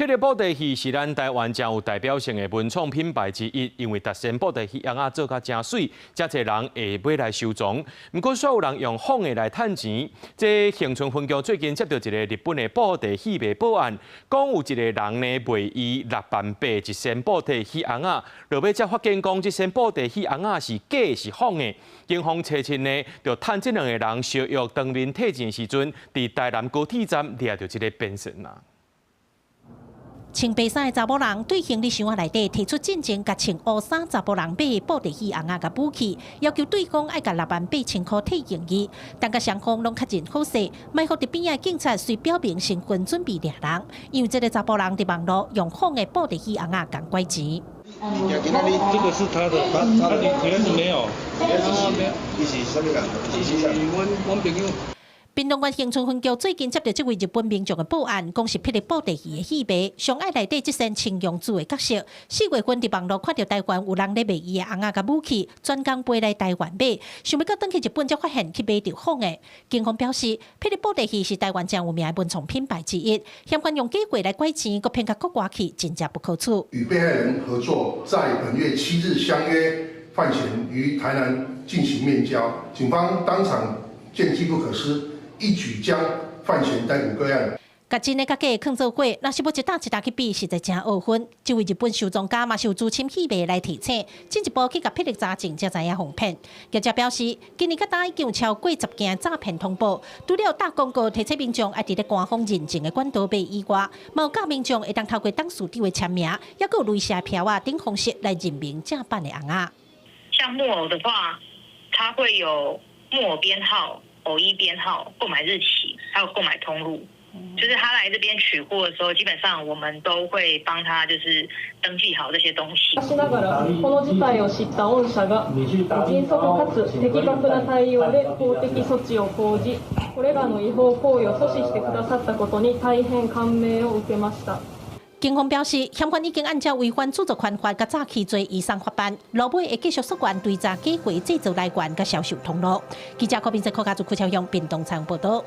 霹靂布袋戲是咱台灣誠有代表性的文創品牌之一，因為特仙布袋戲尪仔做甲誠媠，誠濟人會買來收藏。毋過，煞有人用仿的來趁錢。這恆春分局最近接著一个日本的布袋戲迷報案，講有一个人呢賣伊6萬8一身布袋戲尪仔，落尾才發現講這身布袋戲尪仔是假是仿的。警方初七呢，就趁這兩个人相約當面退錢時陣，佇台南高鐵站掠著這个騙線啊。穿白衫的查某人對行李箱仔內底提出進前共穿烏衫查埔人買的布袋戲尪仔佮武器，要求對方愛共6萬8千箍退還伊。但共雙方攏確認好勢，埋伏佇邊仔警察隨表明身份準備掠人，因為這个查埔人佇網路用仿的布袋戲尪仔共拐錢。這個是他的，他的原來沒有，伊是啥物人？是阮阮朋友。屏東縣恆春分局最近接著這位日本民眾的報案，講是霹靂布袋戲的戲迷，上愛內底這身青陽子的角色。4月份佇網路看著台灣有人咧賣伊的尪仔佮武器，專工飛來台灣買，想欲到轉去日本才發現去買著仿的。警方表示，霹靂布袋戲是台灣誠有名的文創品牌之一，嫌犯用假貨來拐錢，閣騙到國外去，真正不可取。與被害人合作，在本月7日相約犯嫌於台南進行面交，警方當場見機不可失，一舉將犯嫌逮捕歸案。共真的佮假的囥做伙，若是欲一擔一擔去比，實在誠噁分。這位日本收藏家嘛是有資深戲迷來提醒，進一步去共霹靂查證，才知影予騙。業者表示，今年到今已經有超過10件詐騙通報，除了打廣告提醒民眾愛佇咧官方認證的管道買以外，嘛有教民眾會當透過董事長的簽名，抑閣有雷射票仔等方式來認明正版的尪仔。像木偶的話，它會有木偶編號、偶衣編號、購買日期，還有購買通路。就是他來這邊取貨的時候，基本上我們都會幫他就是登記好這些東西。しかしながら、この事態を知った御社が迅速かつ的確な対応で法的措置を講じ、これらの違法行為を阻止してくださったことに大変感銘を受けました。警方表示，嫌犯已經按照違反著作權法佮詐欺罪移送法辦，落尾會繼續溯源追查假貨製造來源佮銷售通路。記者郭明哲、柯家祖、柯超雄，屏東採訪報導。